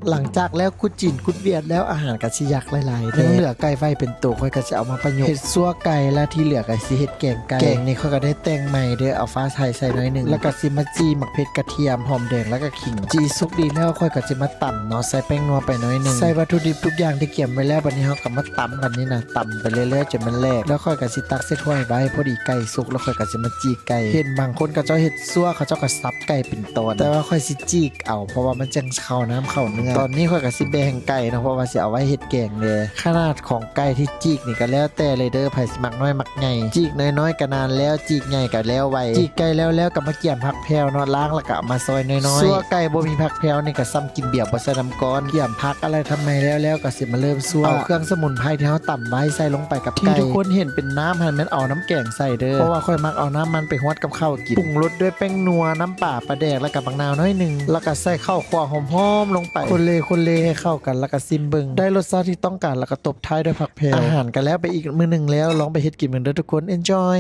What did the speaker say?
ຫຼັງຈາກແລ້ວກຸດຈີນກຸດຫວຽດແລ້ວ ອາຫານກໍຊິຢາກຫຼາຍໆແດ່ ຍັງເຫຼືອໄກ່ໄວ້ເປັນໂຕ ຂ້ອຍກໍຊິເອົາມາປະຍຸກເຮັດຊົ່ວໄກ່ ແລ້ວທີ່ເຫຼືອກໍຊິເຮັດແກງໄກ່. ແກງນີ້ຂ້ອຍກໍໄດ້ແຕ່ງໃໝ່ເດີ້ ເອົາຟ້າໄທໃສ່ໜ້ອຍໜຶ່ງ ແລ້ວກໍຊິມາຈີ່ໝາກເຜັດ ກະທຽມ ຫອມແດງ ແລ້ວກໍ ຂີງ ຈີ່ສຸກດີແລ້ວ ຂ້ອຍກໍຊິມາຕຳເນາະ ໃສ່ແປ້ງນົວໄປໜ້ອຍໜຶ່ງ ໃສ່ວັດຖຸດິບທຸກຢ່າງທີ່ກຽມໄວ້ແລ້ວ. ບັດນີ້ເຮົາກໍມາຕຳ ບັດນີ້ນະ ຕຳໄປເລື້ອຍໆຈົນມັນແຫຼກ ແລ້ວຂ້ອຍກໍຊິຕັກໃສ່ຖ້ວຍໄວ້. ພໍດີໄກ່ສຸກແລ້ວ ຂ້ອຍກໍຊິມາຈີ່ໄກ່. ເຫັນບາງຄົນເຂົາເຈົ້າເຮັດຊົ່ວ ເຂົາເຈົ້າກໍສັບໄກ່ເປັນຕອນ ແຕ່ວ່າຂ້ອຍຊິຈີ່ເອົາ ເພາະວ່າມັນຈັ່ງເຂົ້ານ້ຳເຂົ້າເນື້ອ. ຕອນນີ້ຂ້ອຍກໍຊິແບ່ງໄກ່ເນາະ ເພາະວ່າຊິເອົາໄວ້ເຮັດແກງແດ່. ຂະໜາດຂອງໄກ່ທີ່ຈີ່ນີ້ກໍແລ້ວແຕ່ເລີຍເດີ້ ໃຜຊິມັກນ້ອຍມັກ ໃຫຍ່ ຈີກນ້ອຍໆກໍນານແລ້ວ ຈີກໃຫຍ່ກໍແລ້ວໄວ. ຈີກໄກ່ແລ້ວໆກໍມາກຽມຜັກແພ້ວເນາະ ລ້າງແລ້ວກໍເອົາມາຊອຍນ້ອຍໆ. ຊົ່ວໄກ່ບໍ່ມີຜັກແພ້ວນີ້ກໍສ່ຳກິນເບຍບໍ່ໃສ່ນ້ຳກ້ອນ. ກຽມຜັກອະໄລທຳໄມແລ້ວໆ ກໍຊິມາເລີ່ມຊົ່ວ. ເອົາເຄື່ອງສະໝຸນໄພທີ່ເຮົາຕຳໄວ້ໃສ່ລົງໄປກັບໄກ່. ທີ່ທຸກຄົນເຫັນເປັນນ້ຳຫັ້ນແມ່ນເອົານ້ຳແກງໃສ່ເດີ້ ເພາະວ່າຂ້ອຍມັກເອົານ້ຳມັນໄປຮວດກັບເຂົ້າກິນ. ປຸງລົດດ້ວຍແປ້ງນົວ ນ້ຳປາ ປາແດກ ແລ້ວກໍບັກນາວໜ້ອຍໜຶ່ງ ແລ້ວກໍໃສ່ເຂົ້າຂົ້ວຫອມໆລົງໄປ ຄົນເລຄົນເລໃຫ້ເຂົ້າກັນ ແລ້ວກໍຊິມເບິ່ງ ໄດ້ລົດຊາດທີ່ຕ້ອງການ ແລ້ວກໍຕົບທ້າຍດ້ວຍຜັກແພ້ວ. ອາຫານກໍແລ້ວໄປອີກມື້ໜຶ່ງແລ້ວ ລອງໄປເຮັດກິນເບິ່ງເດີ້ທຸກຄົນ. Enjoy.